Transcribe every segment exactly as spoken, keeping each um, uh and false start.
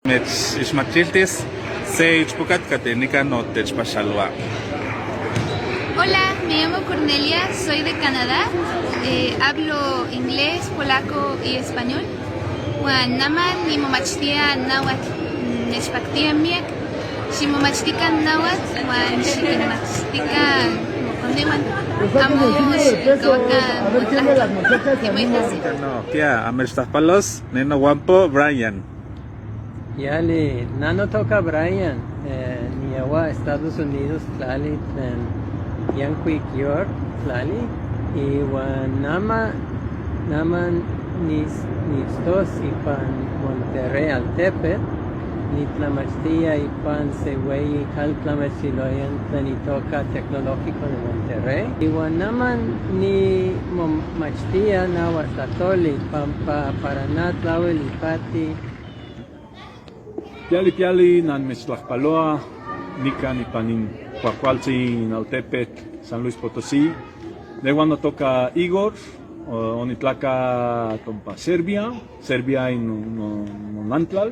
Mech ixmachiltis se ichpokat kate nikan o techpaxalua. Hola, me llamo Cornelia, soy de Canadá, eh, hablo inglés, polaco y español. Uan naman nimomachtia náhuatl, nechpaktia miak. Ximomachtikan náhuatl uan xikinmachtikan mokonewan. Amo xikouakan motlajtol. Nimoitasik. No, kia, amechtlajpalos, ne nowanpo Brian. Yali, nanotoka Brian, eh, niawa Estados Unidos tlali tlen Yankuik York tlali, iwan nama naman nis- nitztos ipan Monterrey altepet, nitlamachtia ipan se weyi kaltlamachtiloyan tlen itoka Tecnológico de Monterrey. Iwan naman nimomachtia nahuatl tlahtoli pampa para na tlauel ipati. Piali piali, nanmechtlajpaloa nikan ipan in kuakualtzin altepetl San Luis Potosí. Newa notoka Igor, o- onitlaka tompa Serbia, Serbia in no- no- nonantlal.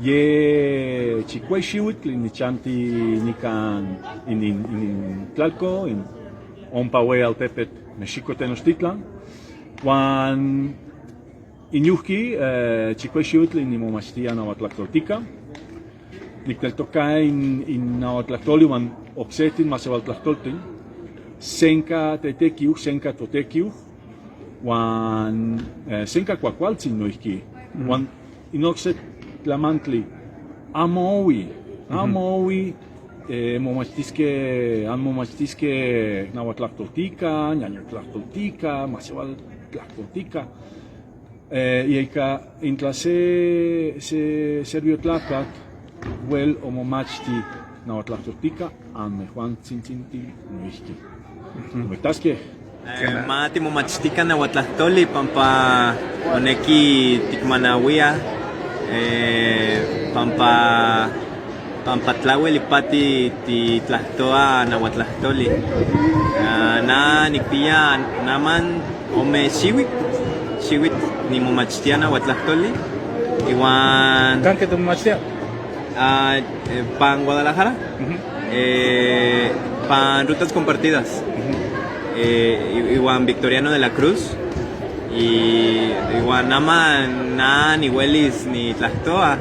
Ye chikuei xiuitl nichanti nikan in, in, in tlalko, in ompa we altepetl México Tenochtitlan. Uan inyuki, eh, chikuei xiuitl nimomachtia nahuatl tlahtoltika. Nikneltoka in, in nahuatl tlahtoli uan okse tin masewal tlahtoltin. Senka tetekiu, senka totekiu, uan, eh, senka kuakualtzin noihki. Uan in okse tlamantli, amo owi, amo owi, eh, momachtiske, anmomachtiske nahuatl tlahtoltika, ñaño tlahtoltika, masewal tlahtoltika. Eh, y ika intla se, se serbio tlakat wel omomachti nahuatl tlahtoltika, anmehuantzintzintin noihki. Moitaskej. Eh, ma timomachtikan nahuatl tlahtoli pampa moneki tikmanauia, eh, pampa pampa tlauel ipati titlahtoa nahuatl tlahtoli. Ah, na nikpia naman ome xiuitl, xiuitl nimomachtia nahuatl tlahtoli. Iwan Kan ketomomachtia? Ah, eh, pan Guadalajara, eh, pan Rutas Compartidas, eh, i- iwan Victoriano de la Cruz, y iwan naman na niuelis nitlahtoa.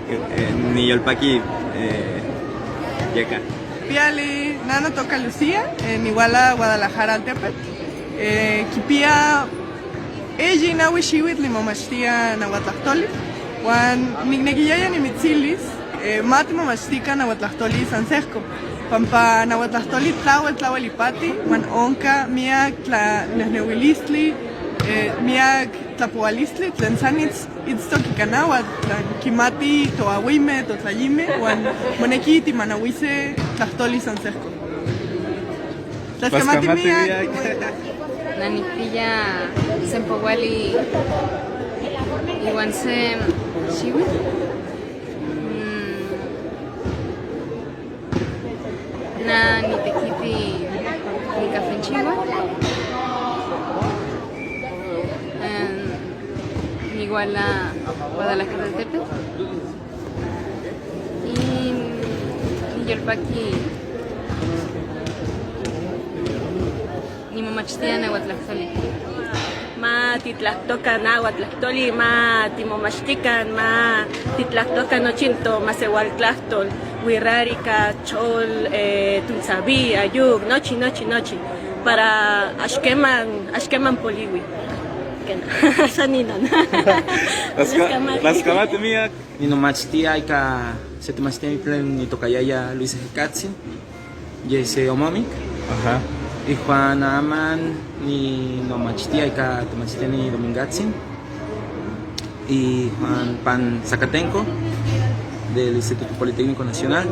Eh, niyolpaki, eh, yeka. Piali, na notoka Lucía, eh, niuala Guadalajara altepetl. Eh, kipia eyi naui xiuitl nimomachtia nahuatl tlahtoli. Uan niknekiyaya nimitzilis, eh, ma timomachtika nahuatl tlahtoli san sehko. Pampa nahuatl tlahtoli tlauel tlauel ipati, uan onka miak tla- nehneuilistli, eh, miak tlapoualistli tlen san its- itztok ika nahuatl, tlen kimati toauime, totlayime, uan moneki timanauise tlahtoli san sehko. Tlaskamati miak. Na nikpia senpouali iwan se xiuitl. Mm, na nitekiti nikafenchiua. Em, niuala Guadalajara altepetl. Y niyolpaki nimomachtia nahuatl tlahtoli. Ma titlahtoka nahuatl tlahtoli, ma timomachtikan, ma titlahtoka nochi tomasewal tlahtol, wirarika, chol, eh, tuntsavi, ayuk, nochi, nochi, nochi. Para axkeman, axkeman poliui. Kena, san inon. Tlaskamati. Tlaskamati miak. Ninomachtia ika se temachtia tlen nitokayaya Luis Ejekatsin, yeh se omomik. Ajá. Ihuan aman ninomachtia ika temachtia ni Domingatsin. Ihuan pan Zacatenco del Instituto Politécnico Nacional.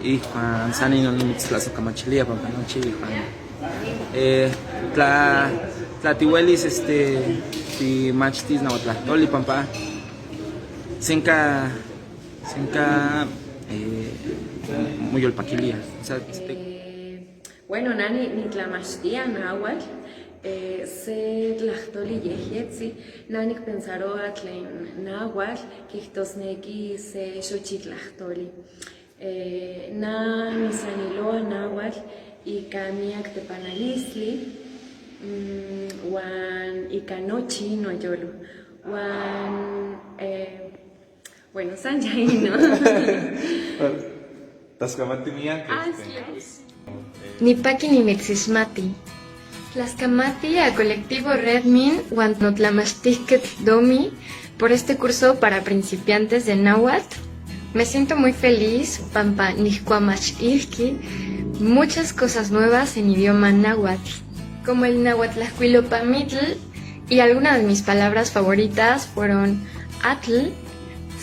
Ihuan san inon nimitztlasokamachilia pampa nochi ihuan, eh, tla, tla tiuelis, este, timachtis nahuatl tlahtoli pampa senka, senka, eh, moyolpakilia. O sea, se te- Eh, bueno, na ni- nitlamachtia nahuatl Eh, se tlajtoli yejyetzi, na nikpensaroa tlen náhuatl kijtosneki se xochitl tlajtoli. Eh, na nisaniloa náhuatl ika miak tepanalistli, mm, uan ika nochi noyolo. Uan, eh, bueno, san ya ino. Tlaskamati miak. Ah, Este, sí, así es. Nipaki nimitsixmati. Tlaskamati a Colectivo Redmin uan notlamachtijketl Domi por este curso para principiantes de náhuatl. Me siento muy feliz panpa nijkuamachijki muchas cosas nuevas en idioma náhuatl, como el nahuatlajkuilopamitl, y algunas de mis palabras favoritas fueron atl,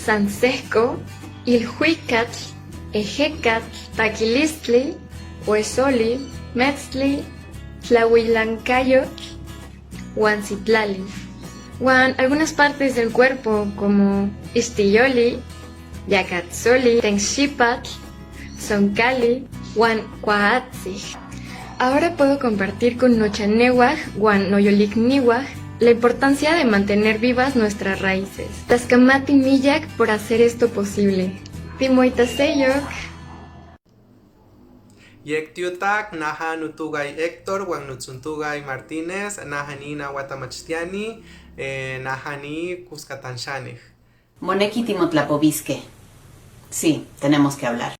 sansejko, ilhuikatl, ejekatl, pakilistli, uesoli, metztli, tlahuilankayotl, uan sitlali. Uan algunas partes del cuerpo como istiyoli, yakatsoli, tenxipatl, sonkali, uan kuaatsij. Ahora puedo compartir con nochaneuaj uan noyolikniuaj la importancia de mantener vivas nuestras raíces. Tlaskamati miak por hacer esto posible. Timoitaseyok. Yek tiutak, naha nutugai Héctor uan nutzuntugai Martínez, naha ni nahuatamachtiani, eh, naha ni kuskatanxanej. Moneki timotlapoviskej. Sí, tenemos que hablar.